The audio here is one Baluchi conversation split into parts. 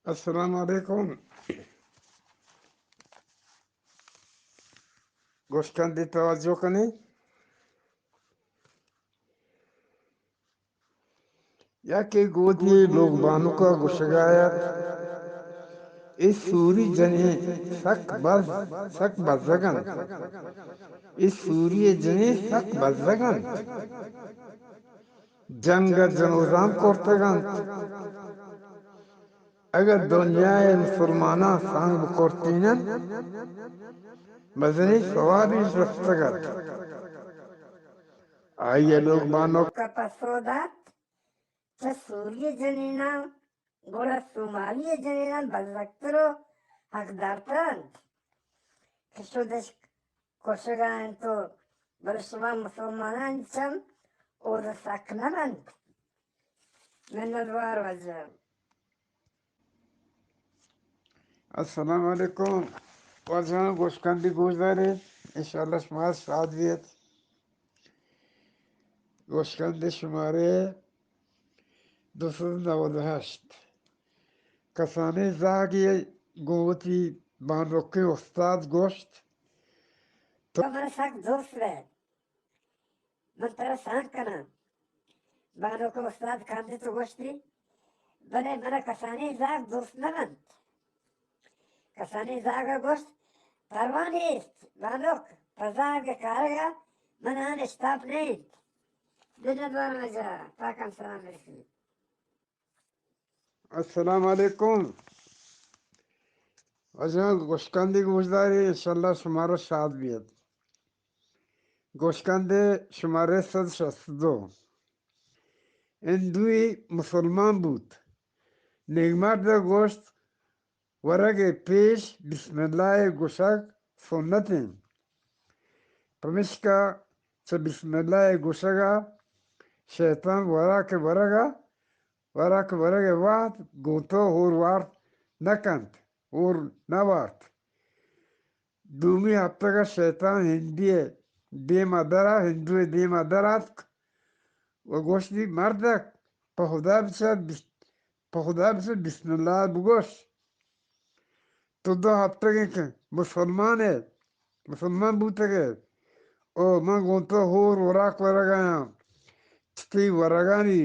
السلام علیکم۔ گوشکندی توجہ کنی۔ یکے گودی لوگ بانکا گوشگا ات، اے سوری جنین سک بز، سک بزگ انت۔ اے سوری جنین سک بزگ انت۔ جنگ ء جنوزام کرتگ انت۔ اگاں دنیا ء مسلماناں سانگ بکرتین انت، مزنیں ثوابے رستگ ات۔ آئی ء لوگ بانک ء پسو دات، چہ سوری ء جنیناں گڑا سومالی ء جنیناں بزگتر و حقدارتر انت کہ شد اش کشگ ء انت و بلے شما مسلمانانی چم اودا سک نہ بنت۔ منتوار واجہ۔ السلام علیکم۔ واجہاں گوشکندی گوش دارے، انشاءاللہ شما شاد بیت۔ گوشکندی شمارے دو سد نود و ہشت۔ کسانیں زاگے گوں وتی بانکیں استاد گوشت، تو من سک دوست بئے، من ترا سانگ کناں۔ بانک استاد کاندت و گوشتی، بلے من ء کسانیں زاگ دوست نہ بنت۔ کسانیں زاگ ء گوشت، پرواہ نیست بانک، پہ زاگ ء کارگ ء من آن اشتاپ نہ انت۔ منتوار واجہ، پاکم سلام رسید۔ السلام علیکم۔ واجہ گوشکندی گوشداری، انشاءاللہ شمارا شاد بیت۔ گوشکندے شمارے صد شست و دو۔ ہندوی مسلمان بوت۔ نیکمرد ء گوشت، ورگ ء پیش بسم اللہ ء گوشگ سنت انت۔ پمیشکا چہ بسم اللہ ء گوشگ ء شیطان وراک ء ورگ ء، وراک ء ورگ ء وہد گوں تو ہور وارت نہ کنت، ہور نہ وارت۔ دومی ہپتگ ء شیطان ہندی ء دیم ء در ء، ہندو ء دیم ء در اتک و گوشتی، مردک، پہ خدا بچار، بس-، پہ خدا بچار بسم اللہ بگوش۔ تو دو ہپتگیں کہ مسلمان ئے، مسلمان بوتگ ئے، او من گوں تو ہور وراک ورگ ء آں، چہ تئی ورگانی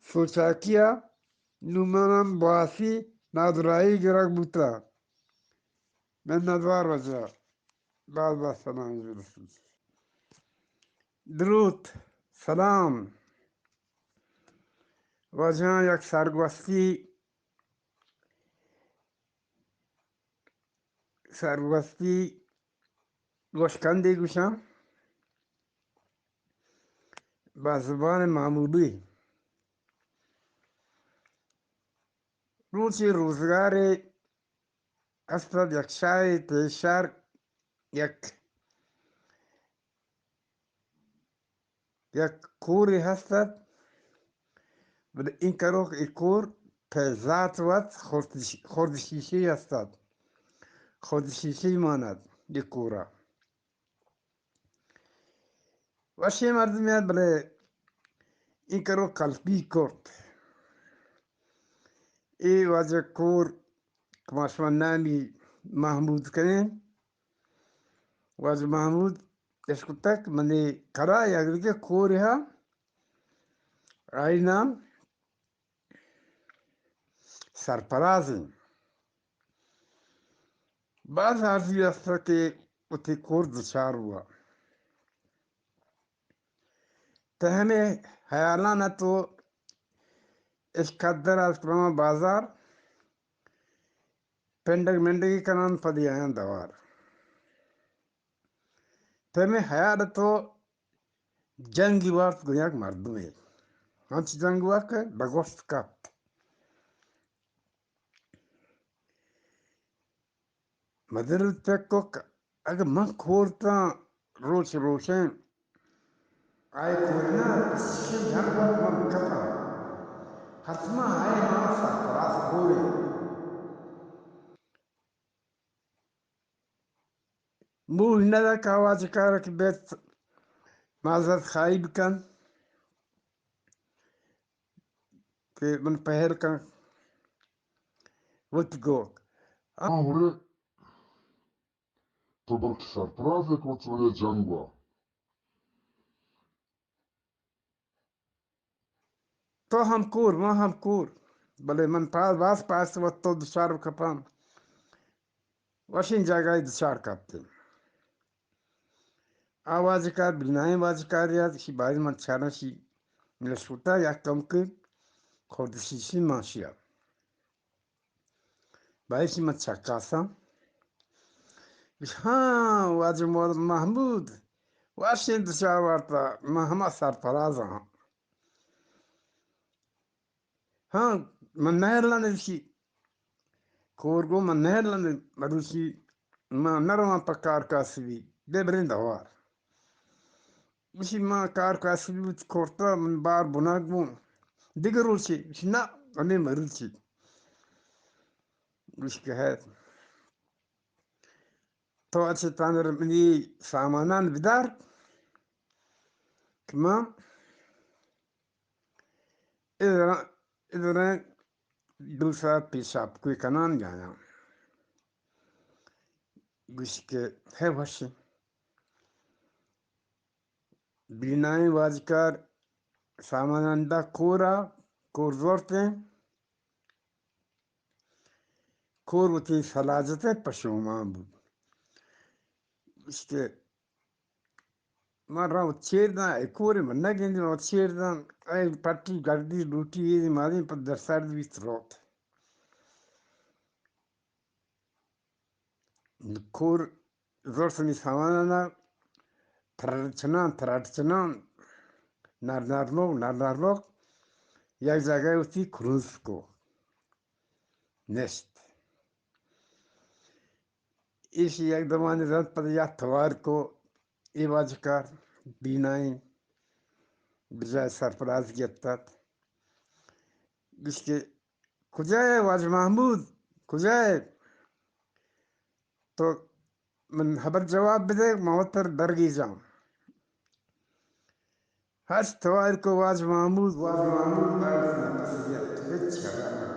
سوچاکی ء نوں من ہم باسی نادراہی گرگ بوتاں۔ منتوار واجہ۔ باز باز سلام برسید۔ دروت، سلام۔ واجہاں یک سرگوستی، سرگوستی گوشکندی گوشاں با زبان معمولی۔ روچے روزگارے استت، یک شاہے پیشر یک، یک کورے ہستت، بلے این کروک ای کور پہ ذات وت خرد ش-، خرد شیشے ہستت، خرد شیشے ماند ای کورا۔ وشیں مردمے ات، بلے این کروک کلپی کرت۔ اے واجہ کور کہ ما شما نامی محمود کنیں، واجہ محمود اشکتگ منی کرا یک دگہ کورے ہا، آئی نام سرپرازیں۔ باز آرزی است کہ وتی کور دچار بوا۔ تہ ہمے حیالان ء تو اش قدر است رواں بازار، پنڈگ منڈگی کنان پدی آیاں دوار۔ پہ ہمے حیال ء تو جنگی وارت گوں یک مردمے۔ ہنچ جنگ وارت کہ بگوشت کپت۔ مدل پکک اگہ من کورتاں روچ روشیں، آئی کورنا شی ہر وقت من کپاں۔ حتما آئی ما سرفراز کوریں۔ موہ نہ دات کہ آواز کار کہ بیت معذرت خواہی بکن کہ من پہل کن۔ وت گوک۔ آ ہورے، تو بلکہ سرپراز ئے کہ وت منی جنگ وا۔ تو ہم کور، ما ہم کور، بلے من پا-، باز پاس وت تو دچار کپاں۔ وشیں جاگہے دچار کپتیں۔ آ واجکار، بینائیں واجکارے ات، اشی باید من چاراں، اشی نشوتا یک کمکے خوردشیشی ماشیا۔ باید اشی من چکاساں۔ گوش، ہاں، واجہ مول-، محمود، وشیں دچار وارتا، من ہما سرپرازاں۔ ہاں، من نہرلان اشی۔ کور گو من نہرلان مروچی، ما نرواں پہ کار کاسبی، بے بریں دوار۔ اشی ما کار کاسبی بوت کرتا، من بار بناگ بوں۔ دگہ روچے، اشی نہ، ہمے مروچی۔ گوش کہ ہے، تو اچ تانر منی سامانان بدار کہ ما ادرا، ادرا دو ساعت پیشاب کوئی کنان جانا۔ گوش کہ ہے وشیں۔ بینائیں واجکار سامانان دا کورا، کور زورتیں۔ کور وتی سلاجت ء پشومان بوت۔ گوشت کہ من راں چیر داں، اے کورے من نہ گندی، من چیر داں، اے پٹی گردی لوٹی، اے مالیں پہ در سرد بیت روت۔ کور زرت ہمے سامانانا، ترڑ چنان، ترڑ چنان، نر نر لوگ، نر نر لوگ، یک جاگہ وتی کرنز کو نشت۔ ایشی یک دمانی رند پد یک توار کو، اے واجکار بینائیں بجائے سرفراز گپتت۔ گوشت کہ کجائے واجہ محمود؟ کجائے؟ تو من ہبر جواب بدے، من وتر درگیجاں۔ ہرچ توار کو واجہ محمود، واجہ محمود، آئی نفس گپت، ہچ خبر نہ۔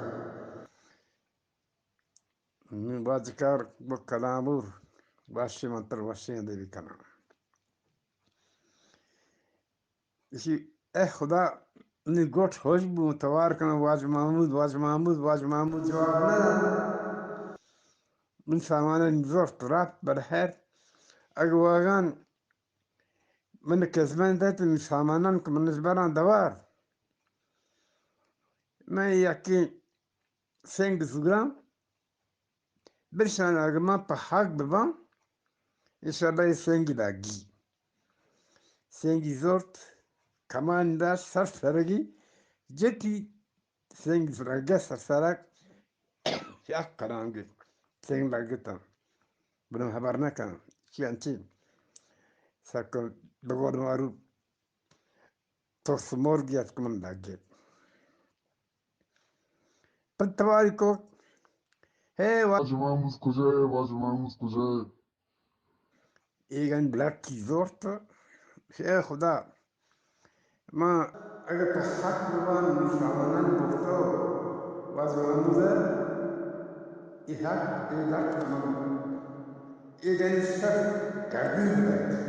من واجکار گو کلامور، وشی من تر وشی دے بکناں۔ ایشی، اے خدا، نی گوٹ ہوش بو، توار کناں، واجہ محمود، واجہ محمود، واجہ محمود جواب نہ دات۔ من سامانانی زرت رفت، بلے خیر، اگہ واگان من کزمین دات، من سامانان کہ من براں دوار۔ من یکیں سنگ زوراں، برشان اگہ من پہ حق بباں، انشاءاللہ اے سنگی لگی۔ سنگی زرت، کمان داشت، سر سرگی جتی، سنگ لگت سر سرگ، یک قدم گپت، سنگ لگتاں، بلے من ہبر نہ کناں، چی انچیں سک بگور مارو ترس مرگی اتک من لگت۔ پد تواری کو، ہے واجہ محمود کجا ہے؟ واجہ محمود کجا ہے؟ ایگن بلکی زورت، اے خدا، ما اگہ تو حق ببان، من سامانان برتو، واجہ محمود، اے حق، اے لٹ من، ایگن سر گردن بلکی۔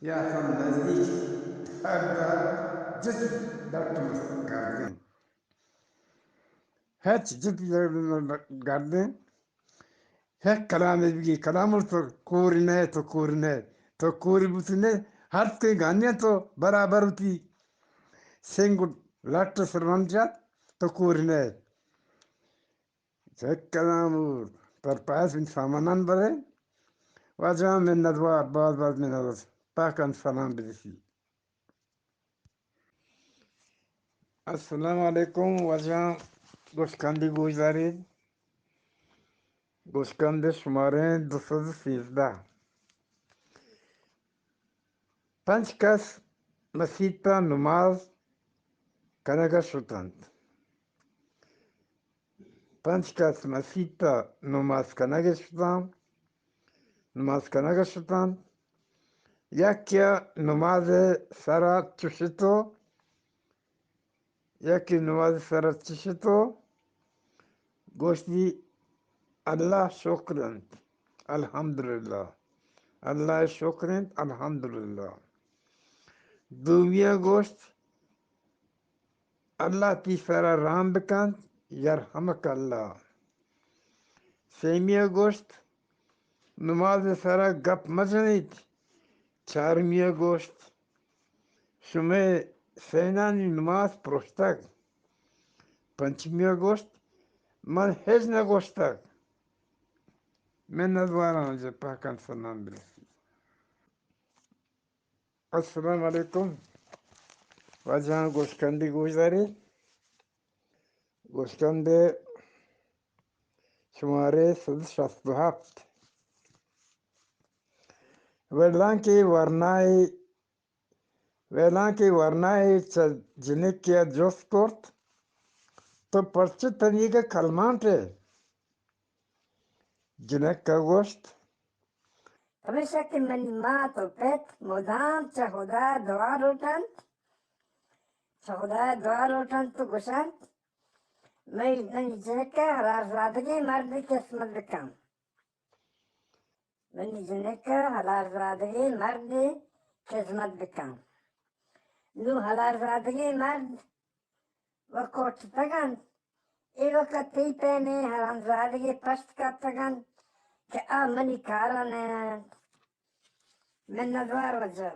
یا ہم نزدیک حد جت ڈاکٹر مستر گردن۔ ہچ جت گردن۔ یک کلامے بگی، کلام تو کوری نہ، تو کوری نہ، تو کوری بوتی نہ، ہر کوئی گانیاں تو برابر ہوتی۔ سنگ لٹ سر من جات، تو کوری نہ۔ یک کلام تر پاس من سامانان برے۔ واجہ منت وار، باز باز منت وار۔ پاکان سلام بدیسی۔ السلام علیکم واجہ، گوشکندی گوش دارید۔ گوشکند شماریں دو سد و سیزدہ۔ پنچ کس مسیت ء نماز کنگ ء شت انت۔ پنچ کس مسیت ء نماز کنگ ء شت انت، نماز کنگ ء شت انت۔ یکے ء نماز ء سر ء چشتو، یکے نماز ء سر ء چشتو، گوشتی، اللہ شکر انت، الحمدللہ۔ اللہ شکر انت، الحمدللہ۔ دومی ءَ گوشت، اللہ تئی سرا رحم بکنت، یرحمک اللہ۔ سیمی ءَ گوشت، نماز ءِ سرا گپ مجنیت۔ چارمی ءَ گوشت، شمئے سئینانی نماز پرشتگ۔ پنچمی ءَ گوشت، من ہچ نہ گوشتگ۔ منت واراں، جپا کن سلام برسی۔ السلام علیکم۔ واجہاں گوشکندی گوشداری۔ گوشکندے شمارے سد شست و ہفت۔ ویلاں کہ ورنائے، ویلاں کہ ورنائے چہ جنکے ءَ جست کرت، تو پرچہ تنیگہ کلمانٹ ئے؟ جنک ءَ گوشت، پمیشا کہ منی مات و پت مدام چہ خدا دعا لوٹنت، چہ خدا دعا لوٹنت و گوشنت، منی، منی جنک ءَ حلال زادگیں مردے قسمت بکن۔ منی جنک ءَ حلال زادگیں مردے خذمت بکن۔ نوں حلال زادگیں مرد و کوٹتگ انت۔ اے وقت تئی پیمیں حرام زادگے پشت کپتگ انت کہ آ منی کارا نہ انت۔ منتوار واجہ۔